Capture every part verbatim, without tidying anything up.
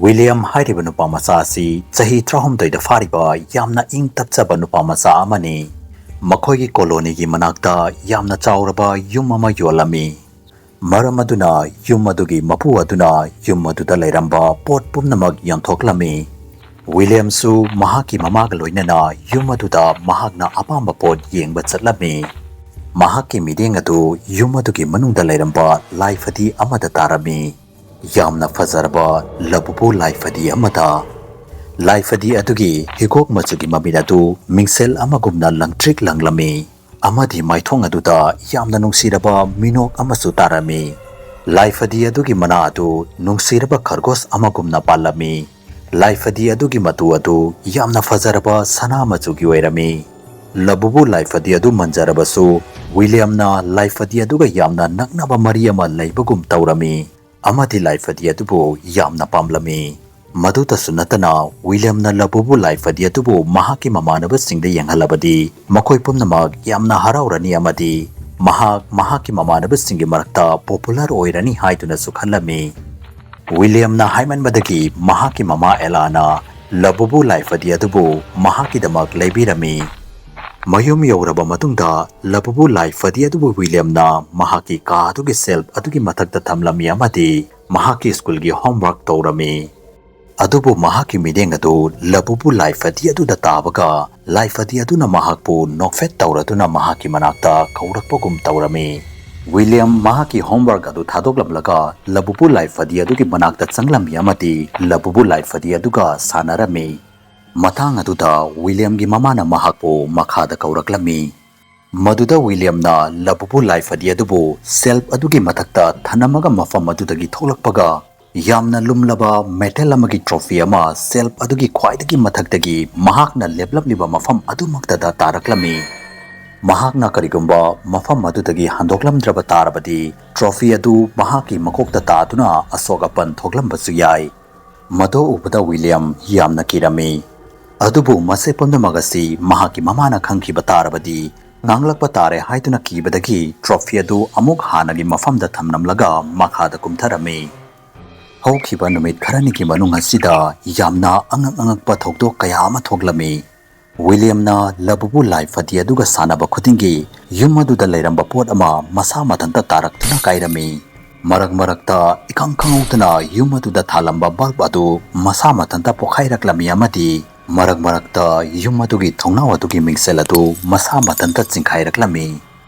William ꯍꯥꯏꯔꯤꯕ ꯅꯨꯄꯥ ꯃꯆꯥ ꯑꯁꯤ ꯆꯍꯤ ꯇꯔꯥꯍꯨꯝꯗꯣꯏꯗ ꯐꯥꯔꯤꯕ ꯌꯥꯝꯅ ꯏꯪ ꯇꯞꯆꯕ ꯅꯨꯄꯥ ꯃꯆꯥ ꯑꯃꯅꯤ꯫ ꯃꯈꯣꯏꯒꯤ ꯀꯣꯂꯣꯅꯤꯒꯤ ꯃꯅꯥꯛꯇ ꯌꯥꯝꯅ ꯆꯥꯎꯔꯕ ꯌꯨꯝ ꯑꯃ ꯌꯣꯜꯂꯝꯃꯤ꯫ ꯃꯔꯝ ꯑꯗꯨꯅ ꯌꯨꯝ ꯑꯗꯨꯒꯤ ꯃꯄꯨ ꯑꯗꯨꯅ ꯌꯨꯝ ꯑꯗꯨꯗ ꯂꯩꯔꯝꯕ ꯄꯣꯠ ꯄꯨꯝꯅꯃꯛ ꯌꯣꯟꯊꯣꯛꯂꯝꯃꯤ꯫ ꯋꯤꯂꯤꯌꯝꯁꯨ ꯃꯍꯥꯛꯀꯤ ꯃꯃꯥꯒ ꯂꯣꯏꯅꯅ ꯌꯨꯝ ꯑꯗꯨꯗ ꯃꯍꯥꯛꯅ ꯑꯄꯥꯝꯕ ꯄꯣꯠ ꯌꯦꯡꯕ ꯆꯠꯂꯝꯃꯤ꯫ ꯃꯍꯥꯛꯀꯤ ꯃꯤꯠꯌꯦꯡ ꯑꯗꯨ ꯌꯨꯝ ꯑꯗꯨꯒꯤ ꯃꯅꯨꯡꯗ ꯂꯩꯔꯝꯕ ꯂꯥꯏꯐꯗꯤ ꯑꯃꯗ ꯇꯥꯔꯝꯃꯤ꯫ ꯌꯥꯝꯅ ꯐꯖꯔꯕ ꯂꯕꯨꯕꯨ ꯂꯥꯏꯐꯗꯤ ꯑꯃꯗ꯫ ꯂꯥꯏꯐꯗꯤ ꯑꯗꯨꯒꯤ ꯍꯤꯒꯣꯛ ꯃꯆꯨꯒꯤ ꯃꯃꯤꯠ ꯑꯗꯨ ꯃꯤꯡꯁꯦꯜ ꯑꯃꯒꯨꯝꯅ ꯂꯪꯇ꯭ꯔꯤꯛ ꯂꯪꯂꯝꯃꯤ꯫ ꯑꯃꯗꯤ ꯃꯥꯏꯊꯣꯡ ꯑꯗꯨꯗ ꯌꯥꯝꯅ ꯅꯨꯡꯁꯤꯔꯕ ꯃꯤꯅꯣꯛ ꯑꯃꯁꯨ ꯇꯥꯔꯝꯃꯤ꯫ ꯂꯥꯏꯐꯗꯤ ꯑꯗꯨꯒꯤ ꯃꯅꯥ ꯑꯗꯨ ꯅꯨꯡꯁꯤꯔꯕ ꯈꯔꯒꯣꯁ ꯑꯃꯒꯨꯝꯅ ꯄꯥꯜꯂꯝꯃꯤ꯫ ꯂꯥꯏꯐꯗꯤ ꯑꯗꯨꯒꯤ ꯃꯇꯨ ꯑꯗꯨ ꯌꯥꯝꯅ ꯐꯖꯔꯕ ꯁꯅꯥ ꯃꯆꯨꯒꯤ ꯑꯣꯏꯔꯝꯃꯤ꯫ ꯂꯕꯨꯕꯨ ꯂꯥꯏꯐꯗꯤ ꯑꯗꯨ ꯃꯟꯖꯔꯕꯁꯨ, ꯋꯤꯂꯤꯌꯝꯅ ꯂꯥꯏꯐꯗꯤ ꯑꯗꯨꯒ ꯌꯥꯝꯅ ꯅꯛꯅꯕ ꯃꯔꯤ ꯑꯃ ꯂꯩꯕꯒꯨꯝ ꯇꯧꯔꯝꯃꯤ꯫ ꯑꯃꯗꯤ ꯂꯥꯏꯐꯗꯤ ꯑꯗꯨꯕꯨ ꯌꯥꯝꯅ ꯄꯥꯝꯂꯝꯃꯤ꯫ ꯃꯗꯨꯇꯁꯨ ꯅꯠꯇꯅ, ꯋꯤꯂꯤꯌꯝꯅ ꯂꯕꯨꯕꯨ ꯂꯥꯏꯐꯗꯤ ꯑꯗꯨꯕꯨ ꯃꯍꯥꯛꯀꯤ ꯃꯃꯥꯟꯅꯕꯁꯤꯡꯗ ꯌꯦꯡꯍꯜꯂꯕꯗꯤ, ꯃꯈꯣꯏ ꯄꯨꯝꯅꯃꯛ ꯌꯥꯝꯅ ꯍꯔꯥꯎꯔꯅꯤ ꯑꯃꯗꯤ ꯃꯍꯥꯛ ꯃꯍꯥꯛꯀꯤ ꯃꯃꯥꯟꯅꯕꯁꯤꯡꯒꯤ ꯃꯔꯛꯇ ꯄꯣꯄꯨꯂꯔ ꯑꯣꯏꯔꯅꯤ ꯍꯥꯏꯗꯨꯅꯁꯨ ꯈꯜꯂꯝꯃꯤ꯫ ꯋꯤꯂꯤꯌꯝꯅ ꯍꯥꯏꯃꯟꯕꯗꯒꯤ ꯃꯍꯥꯛꯀꯤ ꯃꯃꯥ ꯑꯦꯂꯥꯅ ꯂꯕꯨꯕꯨ ꯂꯥꯏꯐꯗꯤ ꯑꯗꯨꯕꯨ ꯃꯍꯥꯛꯀꯤꯗꯃꯛ ꯂꯩꯕꯤꯔꯝꯃꯤ꯫ ꯃꯌꯨꯝ ꯌꯧꯔꯕ ꯃꯇꯨꯡꯗ, ꯂꯕꯨꯕꯨ ꯂꯥꯏꯐꯗꯤ ꯑꯗꯨꯕꯨ ꯋꯤꯂꯤꯌꯝꯅ ꯃꯍꯥꯛꯀꯤ ꯀꯥ ꯑꯗꯨꯒꯤ ꯁꯦꯜꯐ ꯑꯗꯨꯒꯤ ꯃꯊꯛꯇ ꯊꯝꯂꯝꯃꯤ ꯑꯃꯗꯤ ꯃꯍꯥꯛꯀꯤ ꯁ꯭ꯀꯨꯜꯒꯤ ꯍꯣꯝꯋꯥꯔꯛ ꯇꯧꯔꯝꯃꯤ꯫ ꯑꯗꯨꯕꯨ ꯃꯍꯥꯛꯀꯤ ꯃꯤꯠꯌꯦꯡ ꯑꯗꯨ ꯂꯕꯨꯕꯨ ꯂꯥꯏꯐꯗꯤ ꯑꯗꯨꯗ ꯇꯥꯕꯒ, ꯂꯥꯏꯐꯗꯤ ꯑꯗꯨꯅ ꯃꯍꯥꯛꯄꯨ ꯅꯣꯛꯐꯦꯠ ꯇꯧꯔꯗꯨꯅ ꯃꯍꯥꯛꯀꯤ ꯃꯅꯥꯛꯇ ꯀꯧꯔꯛꯄꯒꯨꯝ ꯇꯧꯔꯝꯃꯤ꯫ ꯋꯤꯂꯤꯌꯝ ꯃꯍꯥꯛꯀꯤ ꯍꯣꯝꯋꯥꯔꯛ ꯑꯗꯨ ꯊꯥꯗꯣꯛꯂꯝꯂꯒ ꯂꯕꯨꯕꯨ ꯂꯥꯏꯐꯗꯤ ꯑꯗꯨꯒꯤ ꯃꯅꯥꯛꯇ ꯆꯪꯂꯝꯃꯤ ꯑꯃꯗꯤ ꯂꯕꯨꯕꯨ ꯂꯥꯏꯐꯗꯤ ꯑꯗꯨꯒ ꯁꯥꯟꯅꯔꯝꯃꯤ꯫ ꯃꯇꯥꯡ ꯑꯗꯨꯗ ꯋꯤꯂꯤꯌꯝꯒꯤ ꯃꯃꯥꯅ ꯃꯍꯥꯛꯄꯨ ꯃꯈꯥꯗ ꯀꯧꯔꯛꯂꯝꯃꯤ꯫ ꯃꯗꯨꯗ ꯋꯤꯂꯤꯌꯝꯅ ꯂꯕꯨꯕꯨ ꯂꯥꯏꯐꯗꯤ ꯑꯗꯨꯕꯨ ꯁꯦꯜꯐ ꯑꯗꯨꯒꯤ ꯃꯊꯛꯇ ꯊꯅꯝꯃꯒ ꯃꯐꯝ ꯑꯗꯨꯗꯒꯤ ꯊꯣꯛꯂꯛꯄꯒ, ꯌꯥꯝꯅ ꯂꯨꯝꯂꯕ ꯃꯦꯇꯜ ꯑꯃꯒꯤ ꯇ꯭ꯔꯣꯐꯤ ꯑꯃ ꯁꯦꯜꯐ ꯑꯗꯨꯒꯤ ꯈ꯭ꯋꯥꯏꯗꯒꯤ ꯃꯊꯛꯇꯒꯤ ꯃꯍꯥꯛꯅ ꯂꯦꯞꯂꯝꯂꯤꯕ ꯃꯐꯝ ꯑꯗꯨꯃꯛꯇꯗ ꯇꯥꯔꯛꯂꯝꯃꯤ꯫ ꯃꯍꯥꯛꯅ ꯀꯔꯤꯒꯨꯝꯕ ꯃꯐꯝ ꯑꯗꯨꯗꯒꯤ ꯍꯟꯗꯣꯛꯂꯝꯗ꯭ꯔꯕ ꯇꯥꯔꯕꯗꯤ, ꯇ꯭ꯔꯣꯐꯤ ꯑꯗꯨ ꯃꯍꯥꯛꯀꯤ ꯃꯀꯣꯛꯇ ꯇꯥꯗꯨꯅ ꯑꯁꯣꯛ ꯑꯄꯟ ꯊꯣꯛꯂꯝꯕꯁꯨ ꯌꯥꯏ꯫ ꯃꯗꯨ ꯎꯕꯗ ꯋꯤꯂꯤꯌꯝ ꯌꯥꯝꯅ ꯀꯤꯔꯝꯃꯤ꯫ ꯑꯗꯨꯕꯨ ꯃꯁꯤ ꯄꯨꯝꯅꯃꯛ ꯑꯁꯤ ꯃꯍꯥꯛꯀꯤ ꯃꯃꯥꯅ ꯈꯪꯈꯤꯕ ꯇꯥꯔꯕꯗꯤ, ꯉꯥꯡꯂꯛꯄ ꯇꯥꯔꯦ ꯍꯥꯏꯗꯨꯅ ꯀꯤꯕꯗꯒꯤ ꯇ꯭ꯔꯣꯐꯤ ꯑꯗꯨ ꯑꯃꯨꯛ ꯍꯥꯟꯅꯒꯤ ꯃꯐꯝꯗ ꯊꯝꯂꯝꯂꯒ ꯃꯈꯥꯗ ꯀꯨꯝꯊꯔꯝꯃꯤ꯫ ꯍꯧꯈꯤꯕ ꯅꯨꯃꯤꯠ ꯈꯔꯅꯤꯒꯤ ꯃꯅꯨꯡ ꯑꯁꯤꯗ ꯌꯥꯝꯅ ꯑꯉꯛ ꯑꯉꯛꯄ ꯊꯧꯗꯣꯛ ꯀꯌꯥ ꯑꯃ ꯊꯣꯛꯂꯝꯃꯤ꯫ ꯋꯤꯂꯤꯌꯝꯅ ꯂꯕꯨꯕꯨ ꯂꯥꯏꯐꯗꯤ ꯑꯗꯨꯒ ꯁꯥꯟꯅꯕ ꯈꯨꯗꯤꯡꯒꯤ ꯌꯨꯝ ꯑꯗꯨꯗ ꯂꯩꯔꯝꯕ ꯄꯣꯠ ꯑꯃ ꯃꯁꯥ ꯃꯊꯟꯇ ꯇꯥꯔꯛꯇꯨꯅ ꯀꯥꯏꯔꯝꯃꯤ꯫ ꯃꯔꯛ ꯃꯔꯛꯇ ꯏꯈꯪ ꯈꯪꯍꯧꯗꯅ ꯌꯨꯝ ꯑꯗꯨꯗ ꯊꯥꯜꯂꯝꯕ ꯕꯜꯕ ꯑꯗꯨ ꯃꯁꯥ ꯃꯊꯟꯇ ꯄꯣꯈꯥꯏꯔꯛꯂꯝꯃꯤ ꯑꯃꯗꯤ ꯃꯔꯛ ꯃꯔꯛꯇ ꯌꯨꯝ ꯑꯗꯨꯒꯤ ꯊꯣꯡꯅꯥꯎ ꯑꯗꯨꯒꯤ ꯃꯤꯡꯁꯦꯜ ꯑꯗꯨ ꯃꯁꯥ ꯃꯊꯟꯇ ꯆꯤꯡꯈꯥꯏꯔꯛꯂꯝꯃꯤ꯫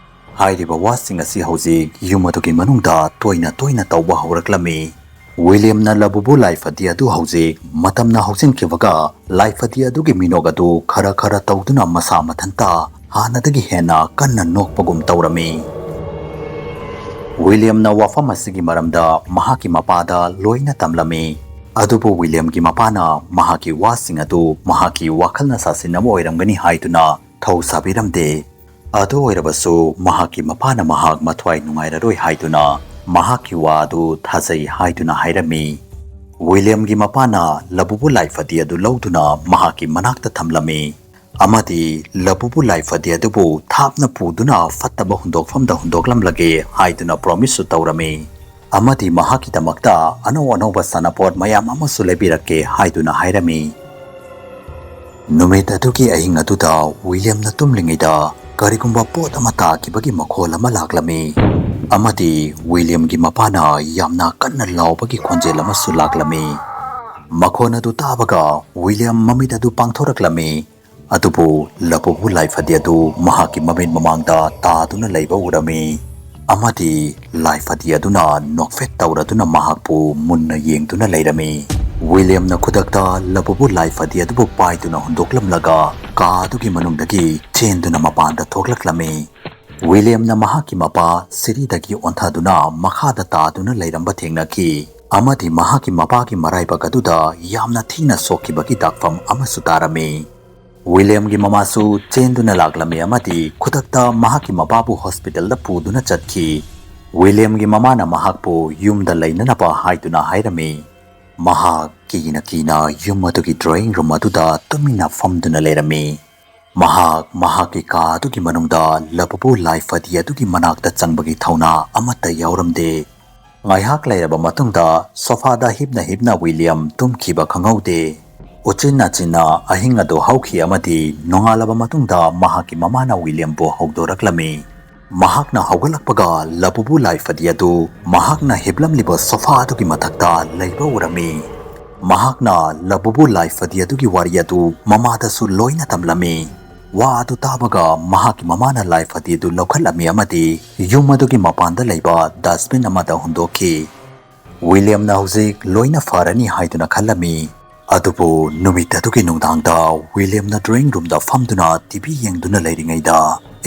ꯍꯥꯏꯔꯤꯕ ꯋꯥꯁꯤꯡ ꯑꯁꯤ ꯍꯧꯖꯤꯛ ꯌꯨꯝ ꯑꯗꯨꯒꯤ ꯃꯅꯨꯡꯗ ꯇꯣꯏꯅ ꯇꯣꯏꯅ ꯇꯧꯕ ꯍꯧꯔꯛꯂꯝꯃꯤ꯫ ꯋꯤꯂꯤꯌꯝꯅ ꯂꯕꯨꯕꯨ ꯂꯥꯏꯐꯗꯤ ꯑꯗꯨ ꯍꯧꯖꯤꯛ ꯃꯇꯝꯅ ꯍꯧꯖꯤꯟꯈꯤꯕꯒ ꯂꯥꯏꯐꯗꯤ ꯑꯗꯨꯒꯤ ꯃꯤꯅꯣꯛ ꯑꯗꯨ ꯈꯔ ꯈꯔ ꯇꯧꯗꯨꯅ ꯃꯁꯥ ꯃꯊꯟꯇ ꯍꯥꯟꯅꯗꯒꯤ ꯍꯦꯟꯅ ꯀꯟꯅ ꯅꯣꯛꯄꯒꯨꯝ ꯇꯧꯔꯝꯃꯤ꯫ ꯋꯤꯂꯤꯌꯝꯅ ꯋꯥꯐꯝ ꯑꯁꯤꯒꯤ ꯃꯔꯝꯗ ꯃꯍꯥꯛꯀꯤ ꯃꯄꯥꯗ ꯂꯣꯏꯅ ꯇꯝꯂꯝꯃꯤ꯫ ꯑꯗꯨꯕꯨ ꯋꯤꯂꯤꯌꯝꯒꯤ ꯃꯄꯥꯅ ꯃꯍꯥꯛꯀꯤ ꯋꯥꯁꯤꯡ ꯑꯗꯨ ꯃꯍꯥꯛꯀꯤ ꯋꯥꯈꯜꯅ ꯁꯥꯁꯤꯟ ꯑꯃ ꯑꯣꯏꯔꯝꯒꯅꯤ ꯍꯥꯏꯗꯨꯅ ꯊꯧ ꯁꯥꯕꯤꯔꯝꯗꯦ꯫ ꯑꯗꯨ ꯑꯣꯏꯔꯕꯁꯨ ꯃꯍꯥꯛꯀꯤ ꯃꯄꯥꯅ ꯃꯍꯥꯛ ꯃꯊ꯭ꯋꯥꯏ ꯅꯨꯡꯉꯥꯏꯔꯔꯣꯏ ꯍꯥꯏꯗꯨꯅ ꯃꯍꯥꯛꯀꯤ ꯋꯥ ꯑꯗꯨ ꯊꯥꯖꯩ ꯍꯥꯏꯗꯨꯅ ꯍꯥꯏꯔꯝꯃꯤ꯫ ꯋꯤꯂꯤꯌꯝꯒꯤ ꯃꯄꯥꯅ ꯂꯕꯨꯕꯨ ꯂꯥꯏꯐꯗꯤ ꯑꯗꯨ ꯂꯧꯗꯨꯅ ꯃꯍꯥꯛꯀꯤ ꯃꯅꯥꯛꯇ ꯊꯝꯂꯝꯃꯤ ꯑꯃꯗꯤ ꯂꯕꯨꯕꯨ ꯂꯥꯏꯐꯗꯤ ꯑꯗꯨꯕꯨ ꯊꯥꯞꯅ ꯄꯨꯗꯨꯅ ꯐꯠꯇꯕ ꯍꯨꯟꯗꯣꯛꯐꯝꯗ ꯍꯨꯟꯗꯣꯛꯂꯝꯂꯒꯦ ꯍꯥꯏꯗꯨꯅ ꯄ꯭ꯔꯣꯃꯤꯁꯁꯨ ꯇꯧꯔꯝꯃꯤ ꯑꯃꯗꯤ ꯃꯍꯥꯛꯀꯤꯗꯃꯛꯇ ꯑꯅꯧ ꯑꯅꯧꯕ ꯁꯥꯟꯅꯄꯣꯠ ꯃꯌꯥꯝ ꯑꯃꯁꯨ ꯂꯩꯕꯤꯔꯛꯀꯦ ꯍꯥꯏꯗꯨꯅ ꯍꯥꯏꯔꯝꯃꯤ꯫ ꯅꯨꯃꯤꯠ ꯑꯗꯨꯒꯤ ꯑꯍꯤꯡ ꯑꯗꯨꯗ ꯋꯤꯂꯤꯌꯝꯅ ꯇꯨꯝꯂꯤꯉꯩꯗ ꯀꯔꯤꯒꯨꯝꯕ ꯄꯣꯠ ꯑꯃ ꯇꯥꯈꯤꯕꯒꯤ ꯃꯈꯣꯜ ꯑꯃ ꯂꯥꯛꯂꯝꯃꯤ ꯑꯃꯗꯤ ꯋꯤꯂꯤꯌꯝꯒꯤ ꯃꯄꯥꯅ ꯌꯥꯝꯅ ꯀꯟꯅ ꯂꯥꯎꯕꯒꯤ ꯈꯣꯟꯖꯦꯜ ꯑꯃꯁꯨ ꯂꯥꯛꯂꯝꯃꯤ꯫ ꯃꯈꯣꯟ ꯑꯗꯨ ꯇꯥꯕꯒ ꯋꯤꯂꯤꯌꯝ ꯃꯃꯤꯠ ꯑꯗꯨ ꯄꯥꯡꯊꯣꯔꯛꯂꯝꯃꯤ꯫ ꯑꯗꯨꯕꯨ ꯂꯕꯨꯕꯨ ꯂꯥꯏꯐꯗꯤ ꯑꯗꯨ ꯃꯍꯥꯛꯀꯤ ꯃꯃꯤꯠ ꯃꯃꯥꯡꯗ ꯇꯥꯗꯨꯅ ꯂꯩꯕ ꯎꯔꯝꯃꯤ ꯑꯃꯗꯤ ꯂꯥꯏꯐꯗꯤ ꯑꯗꯨꯅ ꯅꯣꯛꯐꯦꯠ ꯇꯧꯔꯗꯨꯅ ꯃꯍꯥꯛꯄꯨ ꯃꯨꯟꯅ ꯌꯦꯡꯗꯨꯅ ꯂꯩꯔꯝꯃꯤ꯫ ꯋꯤꯂꯤꯌꯝꯅ ꯈꯨꯗꯛꯇ ꯂꯕꯨꯕꯨ ꯂꯥꯏꯐꯗꯤ ꯑꯗꯨꯕꯨ ꯄꯥꯏꯗꯨꯅ ꯍꯨꯟꯗꯣꯛꯂꯝꯂꯒ ꯀꯥ ꯑꯗꯨꯒꯤ ꯃꯅꯨꯡꯗꯒꯤ ꯆꯦꯟꯗꯨꯅ ꯃꯄꯥꯟꯗ ꯊꯣꯛꯂꯛꯂꯝꯃꯤ꯫ ꯋꯤꯂꯤꯌꯝꯅ ꯃꯍꯥꯛꯀꯤ ꯃꯄꯥ ꯁꯤꯔꯤꯗꯒꯤ ꯑꯣꯟꯊꯗꯨꯅ ꯃꯈꯥꯗ ꯇꯥꯗꯨꯅ ꯂꯩꯔꯝꯕ ꯊꯦꯡꯅꯈꯤ ꯑꯃꯗꯤ ꯃꯍꯥꯛꯀꯤ ꯃꯄꯥꯒꯤ ꯃꯔꯥꯏꯕꯛ ꯑꯗꯨꯗ ꯌꯥꯝꯅ ꯊꯤꯅ ꯁꯣꯛꯈꯤꯕꯒꯤ ꯗꯥꯛꯐꯝ ꯑꯃꯁꯨ ꯇꯥꯔꯝꯃꯤ꯫ ꯋꯤꯂꯤꯌꯝꯒꯤ ꯃꯃꯥꯁꯨ ꯆꯦꯟꯗꯨꯅ ꯂꯥꯛꯂꯝꯃꯤ ꯑꯃꯗꯤ ꯈꯨꯗꯛꯇ ꯃꯍꯥꯛꯀꯤ ꯃꯄꯥꯕꯨ ꯍꯣꯁꯄꯤꯇꯥꯜꯗ ꯄꯨꯗꯨꯅ ꯆꯠꯈꯤ꯫ ꯋꯤꯂꯤꯌꯝꯒꯤ ꯃꯃꯥꯅ ꯃꯍꯥꯛꯄꯨ ꯌꯨꯝꯗ ꯂꯩꯅꯅꯕ ꯍꯥꯏꯗꯨꯅ ꯍꯥꯏꯔꯝꯃꯤ꯫ ꯃꯍꯥꯛ ꯀꯤꯅ ꯀꯤꯅ ꯌꯨꯝ ꯑꯗꯨꯒꯤ ꯗ꯭ꯔꯣꯌꯤꯡ ꯔꯨꯝ ꯑꯗꯨꯗ ꯇꯨꯃꯤꯟꯅ ꯐꯝꯗꯨꯅ ꯂꯩꯔꯝꯃꯤ꯫ ꯃꯍꯥꯛ ꯃꯍꯥꯛꯀꯤ ꯀꯥ ꯑꯗꯨꯒꯤ ꯃꯅꯨꯡꯗ ꯂꯕꯕꯨ ꯂꯥꯏꯐꯗꯤ ꯑꯗꯨꯒꯤ ꯃꯅꯥꯛꯇ ꯆꯪꯕꯒꯤ ꯊꯧꯅꯥ ꯑꯃꯠꯇ ꯌꯥꯎꯔꯝꯗꯦ꯫ ꯉꯥꯏꯍꯥꯛ ꯂꯩꯔꯕ ꯃꯇꯨꯡꯗ ꯁꯣꯐꯥꯗ ꯍꯤꯞꯅ ꯍꯤꯞꯅ ꯋꯤꯂꯤꯌꯝ ꯇꯨꯝꯈꯤꯕ ꯈꯪꯍꯧꯗꯦ꯫ ꯎꯆꯤꯟ ꯅꯥꯆꯤꯟꯅ ꯑꯍꯤꯡ ꯑꯗꯨ ꯍꯧꯈꯤ ꯑꯃꯗꯤ ꯅꯣꯡꯉꯥꯜꯂꯕ ꯃꯇꯨꯡꯗ ꯃꯍꯥꯛꯀꯤ ꯃꯃꯥꯅ ꯋꯤꯂꯤꯌꯝꯕꯨ ꯍꯧꯗꯣꯔꯛꯂꯝꯃꯤ꯫ ꯃꯍꯥꯛꯅ ꯍꯧꯒꯠꯂꯛꯄꯒ ꯂꯕꯨꯕꯨ ꯂꯥꯏꯐꯗꯤ ꯑꯗꯨ ꯃꯍꯥꯛꯅ ꯍꯤꯞꯂꯝꯂꯤꯕ ꯁꯣꯐꯥ ꯑꯗꯨꯒꯤ ꯃꯊꯛꯇ ꯂꯩꯕ ꯎꯔꯝꯃꯤ꯫ ꯃꯍꯥꯛꯅ ꯂꯕꯨꯕꯨ ꯂꯥꯏꯐꯗꯤ ꯑꯗꯨꯒꯤ ꯋꯥꯔꯤ ꯑꯗꯨ ꯃꯃꯥꯗꯁꯨ ꯂꯣꯏꯅ ꯇꯝꯂꯝꯃꯤ꯫ ꯋꯥ ꯑꯗꯨ ꯇꯥꯕꯒ ꯃꯍꯥꯛꯀꯤ ꯃꯃꯥꯅ ꯂꯥꯏꯐꯗꯤ ꯑꯗꯨ ꯂꯧꯈꯠꯂꯝꯃꯤ ꯑꯃꯗꯤ ꯌꯨꯝ ꯑꯗꯨꯒꯤ ꯃꯄꯥꯟꯗ ꯂꯩꯕ ꯗꯁꯕꯤꯟ ꯑꯃꯗ ꯍꯨꯟꯗꯣꯛꯈꯤ꯫ ꯋꯤꯂꯤꯌꯝꯅ ꯍꯧꯖꯤꯛ ꯂꯣꯏꯅ ꯐꯔꯅꯤ ꯍꯥꯏꯗꯨꯅ ꯈꯜꯂꯝꯃꯤ꯫ ꯑꯗꯨꯕꯨ ꯅꯨꯃꯤꯠ ꯑꯗꯨꯒꯤ ꯅꯨꯡꯗꯥꯡꯗ ꯋꯤꯂꯤꯌꯝꯅ ꯗ꯭ꯔꯣꯌꯤꯡ ꯔꯨꯝꯗ ꯐꯝꯗꯨꯅ ꯇꯤ ꯚꯤ ꯌꯦꯡꯗꯨꯅ ꯂꯩꯔꯤꯉꯩꯗ,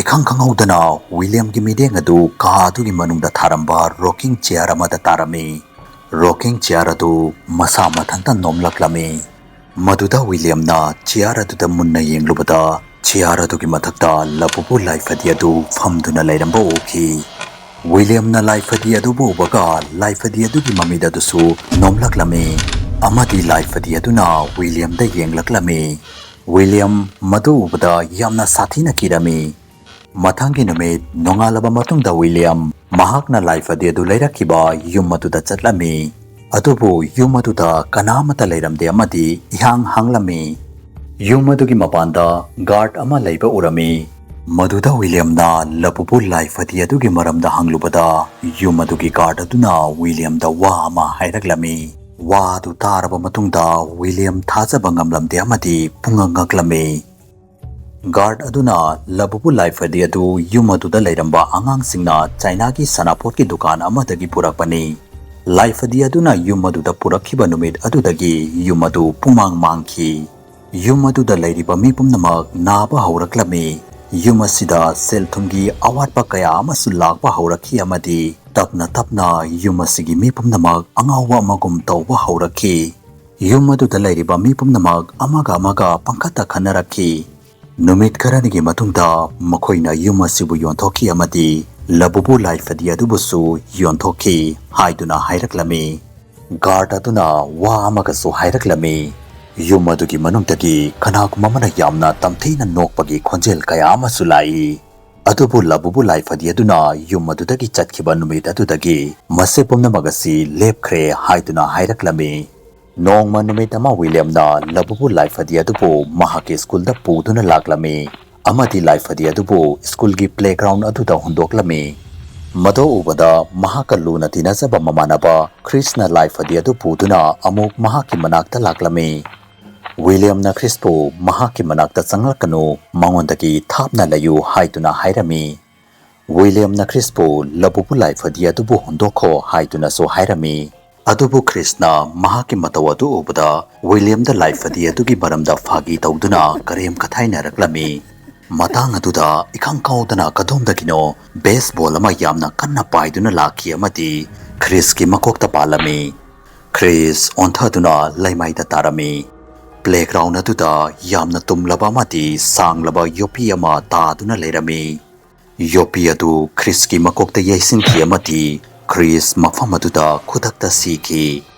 ꯏꯈꯪ ꯈꯪꯍꯧꯗꯅ ꯋꯤꯂꯤꯌꯝꯒꯤ ꯃꯤꯠꯌꯦꯡ ꯑꯗꯨ ꯀꯥ ꯑꯗꯨꯒꯤ ꯃꯅꯨꯡꯗ ꯊꯥꯔꯝꯕ ꯔꯣꯀꯤꯡ ꯆꯤꯌꯥꯔ ꯑꯃꯗ ꯇꯥꯔꯝꯃꯤ꯫ ꯔꯣꯀꯤꯡ ꯆꯤꯌꯥꯔ ꯑꯗꯨ ꯃꯁꯥ ꯃꯊꯟꯇ ꯅꯣꯝꯂꯛꯂꯝꯃꯤ꯫ ꯃꯗꯨꯗ ꯋꯤꯂꯤꯌꯝꯅ ꯆꯤꯌꯥꯔ ꯑꯗꯨꯗ ꯃꯨꯟꯅ ꯌꯦꯡꯂꯨꯕꯗ, ꯆꯤꯌꯥꯔ ꯑꯗꯨꯒꯤ ꯃꯊꯛꯇ ꯂꯕꯨꯕꯨ ꯂꯥꯏꯐꯗꯤ ꯑꯗꯨ ꯐꯝꯗꯨꯅ ꯂꯩꯔꯝꯕ ꯎꯈꯤ꯫ ꯋꯤꯂꯤꯌꯝꯅ ꯂꯥꯏꯐꯗꯤ ꯑꯗꯨꯕꯨ ꯎꯕꯒ, ꯂꯥꯏꯐꯗꯤ ꯑꯗꯨꯒꯤ ꯃꯃꯤꯠ ꯑꯗꯨꯁꯨ ꯅꯣꯝꯂꯛꯂꯝꯃꯤ ꯑꯃꯗꯤ ꯂꯥꯏꯐꯗꯤ ꯑꯗꯨꯅ ꯋꯤꯂꯤꯌꯝꯗ ꯌꯦꯡꯂꯛꯂꯝꯃꯤ꯫ ꯋꯤꯂꯤꯌꯝ ꯃꯗꯨ ꯎꯕꯗ ꯌꯥꯝꯅ ꯁꯥꯊꯤꯅ ꯀꯤꯔꯝꯃꯤ꯫ ꯃꯊꯪꯒꯤ ꯅꯨꯃꯤꯠ ꯅꯣꯡꯉꯥꯜꯂꯕ ꯃꯇꯨꯡꯗ ꯋꯤꯂꯤꯌꯝ ꯃꯍꯥꯛꯅ ꯂꯥꯏꯐꯗꯤ ꯑꯗꯨ ꯂꯩꯔꯛꯈꯤꯕ ꯌꯨꯝ ꯑꯗꯨꯗ ꯆꯠꯂꯝꯃꯤ꯫ ꯑꯗꯨꯕꯨ ꯌꯨꯝ ꯑꯗꯨꯗ ꯀꯅꯥ ꯑꯃꯠꯇ ꯂꯩꯔꯝꯗꯦ ꯑꯃꯗꯤ ꯏꯍꯥꯡ ꯍꯥꯡꯂꯝꯃꯤ꯫ ꯌꯨꯝ ꯑꯗꯨꯒꯤ ꯃꯄꯥꯟꯗ ꯒꯥꯔꯗ ꯑꯃ ꯂꯩꯕ ꯎꯔꯝꯃꯤ꯫ ꯃꯗꯨꯗ ꯋꯤꯂꯤꯌꯝꯅ ꯂꯕꯨꯕꯨ ꯂꯥꯏꯐꯗꯤ ꯑꯗꯨꯒꯤ ꯃꯔꯝꯗ ꯍꯪꯂꯨꯕꯗ, ꯌꯨꯝ ꯑꯗꯨꯒꯤ ꯒꯥꯔꯗ ꯑꯗꯨꯅ ꯋꯤꯂꯤꯌꯝꯗ ꯋꯥ ꯑꯃ ꯍꯥꯏꯔꯛꯂꯝꯃꯤ꯫ ꯋꯥ ꯑꯗꯨ ꯇꯥꯔꯕ ꯃꯇꯨꯡꯗ ꯋꯤꯂꯤꯌꯝ ꯊꯥꯖꯕ ꯉꯝꯂꯝꯗꯦ ꯑꯃꯗꯤ ꯄꯨꯡꯉꯛ ꯉꯛꯂꯝꯃꯤ꯫ ꯒꯥꯔꯗ ꯑꯗꯨꯅ ꯂꯕꯨꯕꯨ ꯂꯥꯏꯐꯗꯤ ꯑꯗꯨ ꯌꯨꯝ ꯑꯗꯨꯗ ꯂꯩꯔꯝꯕ ꯑꯉꯥꯡꯁꯤꯡꯅ ꯆꯥꯏꯅꯥꯒꯤ ꯁꯅꯥꯄꯣꯠꯀꯤ ꯗꯨꯀꯥꯟ ꯑꯃꯗꯒꯤ ꯄꯨꯔꯛꯄꯅꯤ꯫ ꯂꯥꯏꯐꯗꯤ ꯑꯗꯨꯅ ꯌꯨꯝ ꯑꯗꯨꯗ ꯄꯨꯔꯛꯈꯤꯕ ꯅꯨꯃꯤꯠ ꯑꯗꯨꯗꯒꯤ ꯌꯨꯝ ꯑꯗꯨ ꯄꯨꯡꯃꯥꯡ ꯃꯥꯡꯈꯤ꯫ ꯌꯨꯝ ꯑꯗꯨꯗ ꯂꯩꯔꯤꯕ ꯃꯤ ꯄꯨꯝꯅꯃꯛ ꯅꯥꯕ ꯍꯧꯔꯛꯂꯝꯃꯤ꯫ ꯌꯨꯝ ꯑꯁꯤꯗ ꯁꯦꯜ ꯊꯨꯝꯒꯤ ꯑꯋꯥꯠꯄ ꯀꯌꯥ ꯑꯃꯁꯨ ꯂꯥꯛꯄ ꯍꯧꯔꯛꯈꯤ ꯑꯃꯗꯤ ꯇꯞꯅ ꯇꯞꯅ ꯌꯨꯝ ꯑꯁꯤꯒꯤ ꯃꯤ ꯄꯨꯝꯅꯃꯛ ꯑꯉꯥꯎꯕ ꯑꯃꯒꯨꯝ ꯇꯧꯕ ꯍꯧꯔꯛꯈꯤ꯫ ꯌꯨꯝ ꯑꯗꯨꯗ ꯂꯩꯔꯤꯕ ꯃꯤ ꯄꯨꯝꯅꯃꯛ ꯑꯃꯒ ꯑꯃꯒ ꯄꯪꯈꯠꯇ ꯈꯠꯅꯔꯛꯈꯤ꯫ ꯅꯨꯃꯤꯠ ꯈꯔꯅꯤꯒꯤ ꯃꯇꯨꯡꯗ ꯃꯈꯣꯏꯅ ꯌꯨꯝ ꯑꯁꯤꯕꯨ ꯌꯣꯟꯊꯣꯛꯈꯤ ꯑꯃꯗꯤ ꯂꯕꯨꯕꯨ ꯂꯥꯏꯐꯗꯤ ꯑꯗꯨꯕꯨꯁꯨ ꯌꯣꯟꯊꯣꯛꯈꯤ ꯍꯥꯏꯗꯨꯅ ꯍꯥꯏꯔꯛꯂꯝꯃꯤ꯫ ꯒꯥꯔꯗ ꯑꯗꯨꯅ ꯋꯥ ꯑꯃꯒꯁꯨ ꯍꯥꯏꯔꯛꯂꯝꯃꯤ꯫ ꯌꯨꯝ ꯑꯗꯨꯒꯤ ꯃꯅꯨꯡꯗꯒꯤ ꯀꯅꯥꯒꯨꯝꯕ ꯑꯃꯅ ꯌꯥꯝꯅ ꯇꯝꯊꯤꯅ ꯅꯣꯛꯄꯒꯤ ꯈꯣꯟꯖꯦꯜ ꯀꯌꯥ ꯑꯃꯁꯨ ꯂꯥꯛꯏ꯫ ꯑꯗꯨꯕꯨ ꯂꯕꯨꯕꯨ ꯂꯥꯏꯐꯗꯤ ꯑꯗꯨꯅ ꯌꯨꯝ ꯑꯗꯨꯗꯒꯤ ꯆꯠꯈꯤꯕ ꯅꯨꯃꯤꯠ ꯑꯗꯨꯗꯒꯤ ꯃꯁꯤ ꯄꯨꯝꯅꯃꯛ ꯑꯁꯤ ꯂꯦꯞꯈ꯭ꯔꯦ ꯍꯥꯏꯗꯨꯅ ꯍꯥꯏꯔꯛꯂꯝꯃꯤ꯫ ꯅꯣꯡꯃ ꯅꯨꯃꯤꯠ ꯑꯃ ꯋꯤꯂꯤꯌꯝꯅ ꯂꯕꯨꯕꯨ ꯂꯥꯏꯐꯗꯤ ꯑꯗꯨꯕꯨ ꯃꯍꯥꯛꯀꯤ ꯁ꯭ꯀꯨꯜꯗ ꯄꯨꯗꯨꯅ ꯂꯥꯛꯂꯝꯃꯤ ꯑꯃꯗꯤ ꯂꯥꯏꯐꯗꯤ ꯑꯗꯨꯕꯨ ꯁ꯭ꯀꯨꯜꯒꯤ ꯄ꯭ꯂꯦꯒ꯭ꯔꯥꯎꯟ ꯑꯗꯨꯗ ꯍꯨꯟꯗꯣꯛꯂꯝꯃꯤ꯫ ꯃꯗꯨ ꯎꯕꯗ ꯃꯍꯥꯛꯀ ꯂꯨꯅ ꯇꯤꯟꯅꯖꯕ ꯃꯃꯥꯟꯅꯕ ꯈ꯭ꯔꯤꯁꯅ ꯂꯥꯏꯐꯗꯤ ꯑꯗꯨ ꯄꯨꯗꯨꯅ ꯑꯃꯨꯛ ꯃꯍꯥꯛꯀꯤ ꯃꯅꯥꯛꯇ ꯂꯥꯛꯂꯝꯃꯤ꯫ ꯋꯤꯂꯤꯌꯝꯅ ꯈ꯭ꯔꯤꯁꯄꯨ ꯃꯍꯥꯛꯀꯤ ꯃꯅꯥꯛꯇ ꯆꯪꯂꯛꯀꯅꯨ, ꯃꯉꯣꯟꯗꯒꯤ ꯊꯥꯞꯅ ꯂꯩꯌꯨ ꯍꯥꯏꯗꯨꯅ ꯍꯥꯏꯔꯝꯃꯤ꯫ ꯋꯤꯂꯤꯌꯝꯅ ꯈ꯭ꯔꯤꯁꯄꯨ ꯂꯕꯨꯕꯨ ꯂꯥꯏꯐꯗꯤ ꯑꯗꯨꯕꯨ ꯍꯨꯟꯗꯣꯛꯈꯣ ꯍꯥꯏꯗꯨꯅꯁꯨ ꯍꯥꯏꯔꯝꯃꯤ꯫ ꯑꯗꯨꯕꯨ ꯈ꯭ꯔꯤꯁꯅ ꯃꯍꯥꯛꯀꯤ ꯃꯇꯧ ꯑꯗꯨ ꯎꯕꯗ ꯋꯤꯂꯤꯌꯝꯗ ꯂꯥꯏꯐꯗꯤ ꯑꯗꯨꯒꯤ ꯃꯔꯝꯗ ꯐꯥꯒꯤ ꯇꯧꯗꯨꯅ ꯀꯔꯦꯝ ꯀꯊꯥꯏꯅꯔꯛꯂꯝꯃꯤ꯫ ꯃꯇꯥꯡ ꯑꯗꯨꯗ ꯏꯈꯪ ꯀꯥꯎꯗꯅ ꯀꯗꯣꯝꯗꯒꯤꯅꯣ ꯕꯦꯁꯕꯣꯜ ꯑꯃ ꯌꯥꯝꯅ ꯀꯟꯅ ꯄꯥꯏꯗꯨꯅ ꯂꯥꯛꯈꯤ ꯑꯃꯗꯤ ꯈ꯭ꯔꯤꯁꯀꯤ ꯃꯀꯣꯛꯇ ꯄꯥꯜꯂꯝꯃꯤ꯫ ꯈ꯭ꯔꯤꯁ ꯑꯣꯟꯊꯗꯨꯅ ꯂꯩꯃꯥꯏꯗ ꯇꯥꯔꯝꯃꯤ꯫ ꯄ꯭ꯂꯦꯒ꯭ꯔꯥꯎꯟ ꯑꯗꯨꯗ ꯌꯥꯝꯅ ꯇꯨꯝꯂꯕ ꯑꯃꯗꯤ ꯁꯥꯡꯂꯕ ꯌꯣꯠꯄꯤ ꯑꯃ ꯇꯥꯗꯨꯅ ꯂꯩꯔꯝꯃꯤ꯫ ꯌꯣꯠꯄꯤ ꯑꯗꯨ ꯈ꯭ꯔꯤꯁꯀꯤ ꯃꯀꯣꯛꯇ ꯌꯩꯁꯤꯟꯈꯤ ꯑꯃꯗꯤ ꯈ꯭ꯔꯤꯁ ꯃꯐꯝ ꯑꯗꯨꯗ ꯈꯨꯗꯛꯇ ꯁꯤꯈꯤ꯫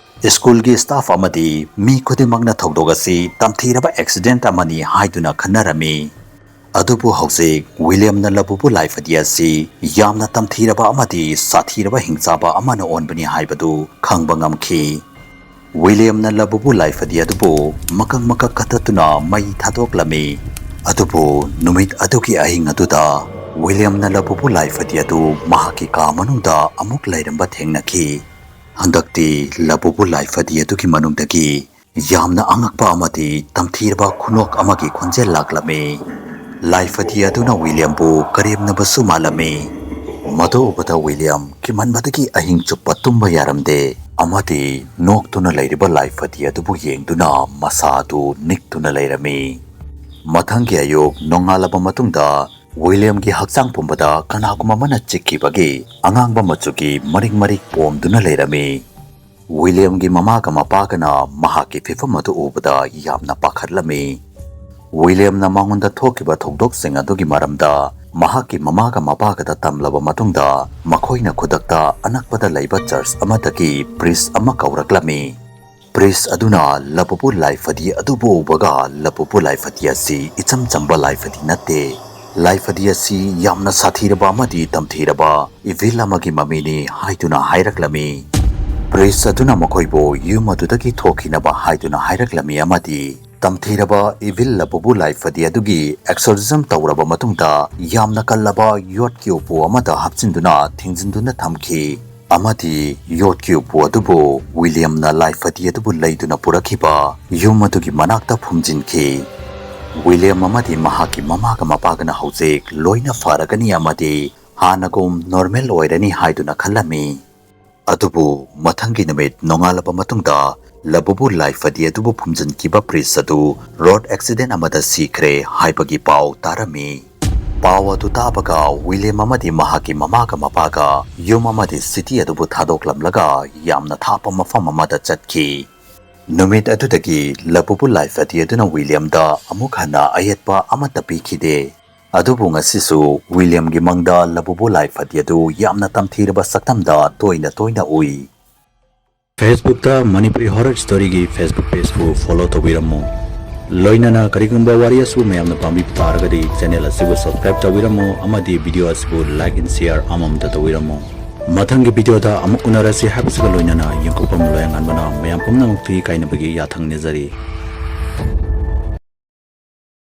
ꯁ꯭ꯀꯨꯜꯒꯤ ꯁ꯭ꯇꯥꯐ ꯑꯃꯗꯤ ꯃꯤ ꯈꯨꯗꯤꯡꯃꯛꯅ ꯊꯧꯗꯣꯛ ꯑꯁꯤ ꯇꯝꯊꯤꯔꯕ ꯑꯦꯛꯁꯤꯗꯦꯟꯠ ꯑꯃꯅꯤ ꯍꯥꯏꯗꯨꯅ ꯈꯟꯅꯔꯝꯃꯤ꯫ ꯑꯗꯨꯕꯨ ꯍꯧꯖꯤꯛ ꯋꯤꯂꯤꯌꯝꯅ ꯂꯕꯨꯕꯨ ꯂꯥꯏꯐꯗꯤ ꯑꯁꯤ ꯌꯥꯝꯅ ꯇꯝꯊꯤꯔꯕ ꯑꯃꯗꯤ ꯁꯥꯊꯤꯔꯕ ꯍꯤꯡꯆꯥꯕ ꯑꯃꯅ ꯑꯣꯟꯕꯅꯤ ꯍꯥꯏꯕꯗꯨ ꯈꯪꯕ ꯉꯝꯈꯤ꯫ ꯋꯤꯂꯤꯌꯝꯅ ꯂꯕꯨꯕꯨ ꯂꯥꯏꯐꯗꯤ ꯑꯗꯨꯕꯨ ꯃꯀꯛ ꯃꯀꯛ ꯀꯛꯊꯠꯇꯨꯅ ꯃꯩ ꯊꯥꯗꯣꯛꯂꯝꯃꯤ꯫ ꯑꯗꯨꯕꯨ ꯅꯨꯃꯤꯠ ꯑꯗꯨꯒꯤ ꯑꯍꯤꯡ ꯑꯗꯨꯗ ꯋꯤꯂꯤꯌꯝꯅ ꯂꯕꯨꯕꯨ ꯂꯥꯏꯐꯗꯤ ꯑꯗꯨ ꯃꯍꯥꯛꯀꯤ ꯀꯥ ꯃꯅꯨꯡꯗ ꯑꯃꯨꯛ ꯂꯩꯔꯝꯕ ꯊꯦꯡꯅꯈꯤ꯫ ꯍꯟꯗꯛꯇꯤ ꯂꯕꯨꯕꯨ ꯂꯥꯏꯐꯗꯤ ꯑꯗꯨꯒꯤ ꯃꯅꯨꯡꯗꯒꯤ ꯌꯥꯝꯅ ꯑꯉꯛꯄ ꯑꯃꯗꯤ ꯇꯝꯊꯤꯔꯕ ꯈꯨꯅꯣꯛ ꯑꯃꯒꯤ ꯈꯣꯟꯖꯦꯜ ꯂꯥꯛꯂꯝꯃꯤ꯫ ꯂꯥꯏꯐꯗꯤ ꯑꯗꯨꯅ ꯋꯤꯂꯤꯌꯝꯕꯨ ꯀꯔꯦꯝꯅꯕꯁꯨ ꯃꯥꯜꯂꯝꯃꯤ꯫ ꯃꯗꯨ ꯎꯕꯗ ꯋꯤꯂꯤꯌꯝ ꯀꯤꯃꯟꯕꯗꯒꯤ ꯑꯍꯤꯡ ꯆꯨꯞꯄ ꯇꯨꯝꯕ ꯌꯥꯔꯝꯗꯦ ꯑꯃꯗꯤ ꯅꯣꯛꯇꯨꯅ ꯂꯩꯔꯤꯕ ꯂꯥꯏꯐꯗꯤ ꯑꯗꯨꯕꯨ ꯌꯦꯡꯗꯨꯅ ꯃꯁꯥ ꯑꯗꯨ ꯅꯤꯛꯇꯨꯅ ꯂꯩꯔꯝꯃꯤ꯫ ꯃꯊꯪꯒꯤ ꯑꯌꯨꯛ ꯅꯣꯡꯉꯥꯜꯂꯕ ꯃꯇꯨꯡꯗ ꯋꯤꯂꯤꯌꯝꯒꯤ ꯍꯛꯆꯥꯡ ꯄꯨꯝꯕꯗ ꯀꯅꯥꯒꯨꯝꯕ ꯑꯃꯅ ꯆꯤꯛꯈꯤꯕꯒꯤ ꯑꯉꯥꯡꯕ ꯃꯆꯨꯒꯤ ꯃꯔꯤꯛ ꯃꯔꯤꯛ ꯄꯣꯝꯗꯨꯅ ꯂꯩꯔꯝꯃꯤ꯫ ꯋꯤꯂꯤꯌꯝꯒꯤ ꯃꯃꯥꯒ ꯃꯄꯥꯒꯅ ꯃꯍꯥꯛꯀꯤ ꯐꯤꯚꯝ ꯑꯗꯨ ꯎꯕꯗ ꯌꯥꯝꯅ ꯄꯥꯈꯠꯂꯝꯃꯤ꯫ ꯋꯤꯂꯤꯌꯝꯅ ꯃꯉꯣꯟꯗ ꯊꯣꯛꯈꯤꯕ ꯊꯧꯗꯣꯛꯁꯤꯡ ꯑꯗꯨꯒꯤ ꯃꯔꯝꯗ ꯃꯍꯥꯛꯀꯤ ꯃꯃꯥꯒ ꯃꯄꯥꯒꯗ ꯇꯝꯂꯕ ꯃꯇꯨꯡꯗ, ꯃꯈꯣꯏꯅ ꯈꯨꯗꯛꯇ ꯑꯅꯛꯄꯗ ꯂꯩꯕ ꯆꯔꯆ ꯑꯃꯗꯒꯤ ꯄ꯭ꯔꯤꯁ ꯑꯃ ꯀꯧꯔꯛꯂꯝꯃꯤ꯫ ꯄ꯭ꯔꯤꯁ ꯑꯗꯨꯅ ꯂꯕꯨꯕꯨ ꯂꯥꯏꯐꯗꯤ ꯑꯗꯨꯕꯨ ꯎꯕꯒ, ꯂꯕꯨꯕꯨ ꯂꯥꯏꯐꯗꯤ ꯑꯁꯤ ꯏꯆꯝ ꯆꯝꯕ ꯂꯥꯏꯐꯗꯤ ꯅꯠꯇꯦ꯫ ꯂꯥꯏꯐꯗꯤ ꯑꯁꯤ ꯌꯥꯝꯅ ꯁꯥꯊꯤꯔꯕ ꯑꯃꯗꯤ ꯇꯝꯊꯤꯔꯕ ꯏꯚꯤꯜ ꯑꯃꯒꯤ ꯃꯃꯤꯅꯤ ꯍꯥꯏꯗꯨꯅ ꯍꯥꯏꯔꯛꯂꯝꯃꯤ꯫ ꯄ꯭ꯔꯤꯁ ꯑꯗꯨꯅ ꯃꯈꯣꯏꯕꯨ ꯌꯨꯝ ꯑꯗꯨꯗꯒꯤ ꯊꯣꯛꯈꯤꯅꯕ ꯍꯥꯏꯗꯨꯅ ꯍꯥꯏꯔꯛꯂꯝꯃꯤ ꯑꯃꯗꯤ ꯇꯝꯊꯤꯔꯕ ꯏꯚꯤꯜ ꯂꯕꯨꯕꯨ ꯂꯥꯏꯐꯗꯤ ꯑꯗꯨꯒꯤ ꯑꯦꯛꯁꯣꯔꯁꯤꯖꯝ ꯇꯧꯔꯕ ꯃꯇꯨꯡꯗ ꯌꯥꯝꯅ ꯀꯜꯂꯕ ꯌꯣꯠꯀꯤ ꯎꯄꯨ ꯑꯃꯗ ꯍꯥꯞꯆꯤꯟꯗꯨꯅ ꯊꯤꯡꯖꯤꯟꯗꯨꯅ ꯊꯝꯈꯤ꯫ ꯑꯃꯗꯤ ꯌꯣꯠꯀꯤ ꯎꯄꯨ ꯑꯗꯨꯕꯨ ꯋꯤꯂꯤꯌꯝꯅ ꯂꯥꯏꯐꯗꯤ ꯑꯗꯨꯕꯨ ꯂꯩꯗꯨꯅ ꯄꯨꯔꯛꯈꯤꯕ ꯌꯨꯝ ꯑꯗꯨꯒꯤ ꯃꯅꯥꯛꯇ ꯐꯨꯝꯖꯤꯟꯈꯤ꯫ ꯋꯤꯂꯤꯌꯝ ꯑꯃꯗꯤ ꯃꯍꯥꯛꯀꯤ ꯃꯃꯥꯒ ꯃꯄꯥꯒꯅ ꯍꯧꯖꯤꯛ ꯂꯣꯏꯅ ꯐꯔꯒꯅꯤ ꯑꯃꯗꯤ ꯍꯥꯟꯅꯒꯨꯝ ꯅꯣꯔꯃꯦꯜ ꯑꯣꯏꯔꯅꯤ ꯍꯥꯏꯗꯨꯅ ꯈꯜꯂꯝꯃꯤ꯫ ꯑꯗꯨꯕꯨ ꯃꯊꯪꯒꯤ ꯅꯨꯃꯤꯠ ꯅꯣꯡꯉꯥꯜꯂꯕ ꯃꯇꯨꯡꯗ ꯂꯕꯨꯕꯨ ꯂꯥꯏꯐꯗꯤ ꯑꯗꯨꯕꯨ ꯐꯨꯝꯖꯤꯟꯈꯤꯕ ꯄ꯭ꯔꯤꯁ ꯑꯗꯨ ꯔꯣꯗ ꯑꯦꯛꯁꯤꯗꯦꯟ ꯑꯃꯗ ꯁꯤꯈ꯭ꯔꯦ ꯍꯥꯏꯕꯒꯤ ꯄꯥꯎ ꯇꯥꯔꯝꯃꯤ꯫ ꯄꯥꯎ ꯑꯗꯨ ꯇꯥꯕꯒ ꯋꯤꯂꯤꯌꯝ ꯑꯃꯗꯤ ꯃꯍꯥꯛꯀꯤ ꯃꯃꯥꯒ ꯃꯄꯥꯒ ꯌꯨꯝ ꯑꯃꯗꯤ ꯁꯤꯇꯤ ꯑꯗꯨꯕꯨ ꯊꯥꯗꯣꯛꯂꯝꯂꯒ ꯌꯥꯝꯅ ꯊꯥꯞꯄ ꯃꯐꯝ ꯑꯃꯗ ꯆꯠꯈꯤ꯫ ꯅꯨꯃꯤꯠ ꯑꯗꯨꯗꯒꯤ ꯂꯕꯨꯕꯨ ꯂꯥꯏꯐꯗꯤ ꯑꯗꯨꯅ ꯋꯤꯂꯤꯌꯝꯗ ꯑꯃꯨꯛ ꯍꯟꯅ ꯑꯌꯦꯠꯄ ꯑꯃꯠꯇ ꯄꯤꯈꯤꯗꯦ꯫ ꯑꯗꯨꯕꯨ ꯉꯁꯤꯁꯨ ꯋꯤꯂꯤꯌꯝꯒꯤ ꯃꯪꯗ ꯂꯕꯨꯕꯨ ꯂꯥꯏꯐꯗꯤ ꯑꯗꯨ ꯌꯥꯝꯅ ꯇꯝꯊꯤꯔꯕ ꯁꯛꯇꯝꯗ ꯇꯣꯏꯅ ꯇꯣꯏꯅ ꯎꯏ꯫ Facebookꯇ ꯃꯅꯤꯄꯨꯔꯤ ꯍꯣꯔꯔ ꯁ꯭ꯇꯣꯔꯤꯒꯤ Facebook pageꯄꯨ follow ꯇꯧꯕꯤꯔꯝꯃꯨ꯫ ꯂꯣꯏꯅꯅ ꯀꯔꯤꯒꯨꯝꯕ ꯋꯥꯔꯤ ꯑꯁꯤꯕꯨ ꯃꯌꯥꯝꯅ ꯄꯥꯝꯕꯤꯕ ꯇꯥꯔꯒꯗꯤ channel ꯑꯁꯤꯕꯨ subscribe ꯇꯧꯕꯤꯔꯝꯃꯨ ꯑꯃꯗꯤ video ꯑꯁꯤꯕꯨ like and share ꯑꯃꯃꯝꯇ ꯇꯧꯕꯤꯔꯝꯃꯨ꯫ ꯃꯊꯪꯒꯤ videoꯗ ꯑꯃꯨꯛ ꯎꯅꯔꯁꯤ ꯍꯥꯏꯕꯁꯤꯒ ꯂꯣꯏꯅꯅ ꯌꯦꯡꯊꯣꯛꯐꯝ ꯂꯣꯌꯥꯉꯥꯟꯕꯅ ꯃꯌꯥꯝ ꯄꯨꯝꯅꯃꯛꯇ ꯏꯀꯥꯏꯅꯕꯒꯤ ꯌꯥꯊꯪ ꯅꯤꯖꯔꯤ꯫